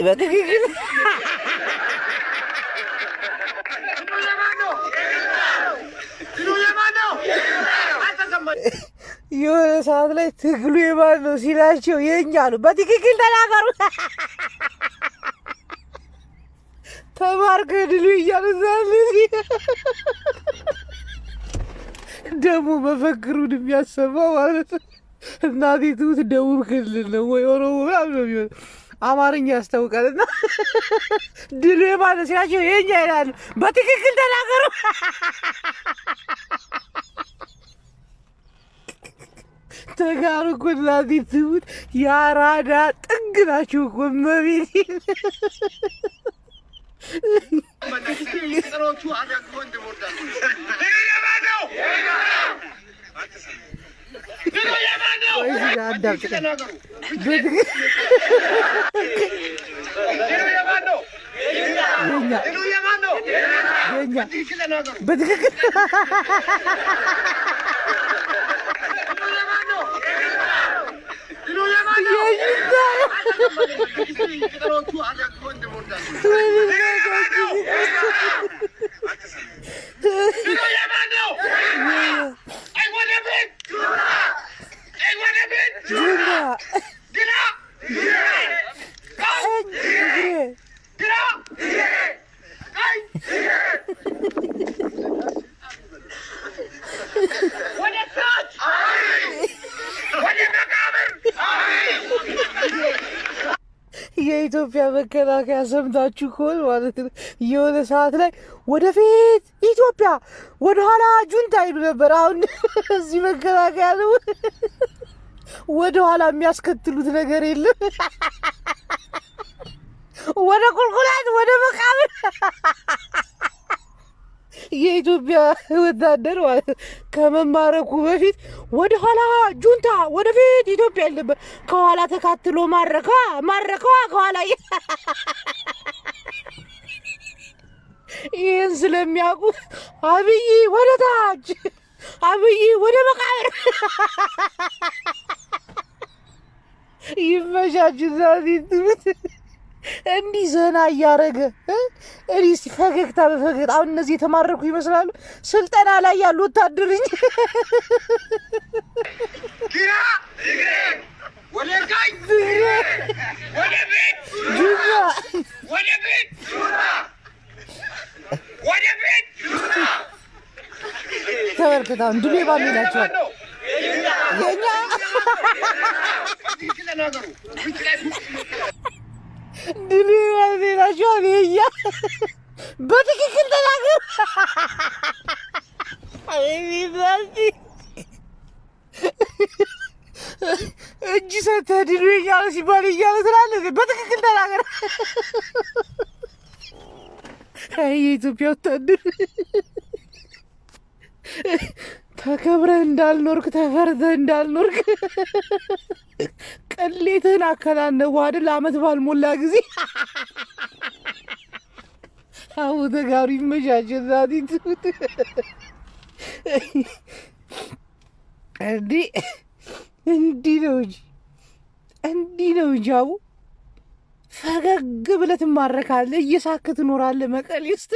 በትክክል የሆነ ሰዓት ላይ ትግሉ የማን ነው ሲላቸው የእኛ ነው። በትክክል ተናገሩ። ተማርከ ድሉ እያሉ ደግሞ መፈክሩን የሚያሰማው ማለት ነው። እናቴ ትሙት ደቡብ ክልል ነው ወይ ኦሮሞ ምናምን ነው የሚሆነው። አማርኛ ያስታውቃል። እና ድሉ የማን ነው ሲላቸው የእኛ ይላሉ። በትክክል ተናገሩ። ተጋሩ እኮ እናቴ ትሙት የአራዳ ጥግ ናችሁ እኮ እመቤቴን። ቆይ እዚህ ጋር አዳምጥ። የእኛ የእኛ በትክክል የእኛ ጁንታ ቀኝ እግሬ የኢትዮጵያ መከላከያ ሰምታችሁ ከሆነ ማለት ነው የሆነ ሰዓት ላይ ወደፊት ኢትዮጵያ ወደኋላ ጁንታ ይሉ ነበር። አሁን እዚህ መከላከያ ነው ወደኋላ የሚያስከትሉት ነገር የለም። ወደ ቁልቁላት፣ ወደ መቃብር የኢትዮጵያ ወታደር ማለት ነው ከመማረኩ በፊት ወደ ኋላ ጁንታ ወደፊት ኢትዮጵያ ይል ነበር። ከኋላ ተካትሎ ማረከዋ ማረከዋ ከኋላ ይህን ስለሚያውቁ አብይ ወደ ታች፣ አብይ ወደ መቃብር ይመቻችሁ። ዛሬ ትምህርት እንዲህ ዘና እያደረገ እኔ እስኪ ፈገግታ በፈገግታ አሁን እነዚህ የተማረኩ ይመስላሉ። ስልጠና ላይ ያሉ ወታደር እንጂ ጁንታ ተመልከት፣ አሁን ድሉ የማን ይላቸዋል? የእኛ ድሉ የማን ይላቸዋል? የእኛ በትክክል ተናገሩ። እጅ ሰተህ ድሉ የእኛ ነው ሲባል የእኛ ነው ትላለህ። በትክክል ተናገር። አይ የኢትዮጵያ ወታደር ተከብረህ እንዳልኖርክ ተፈርተህ እንዳልኖርክ ቅሌትህን አከናነቡ አይደል? አመት ባልሞላ ጊዜ አቡ ተጋሩ ይመቻችሁ። እናቴ ትሙት እንዲህ እንዲህ ነው እንጂ እንዲህ ነው እንጂ አቡ ፈገግ ብለህ ትማረካለህ፣ እየሳክ ትኖራለህ መቀሌ ውስጥ።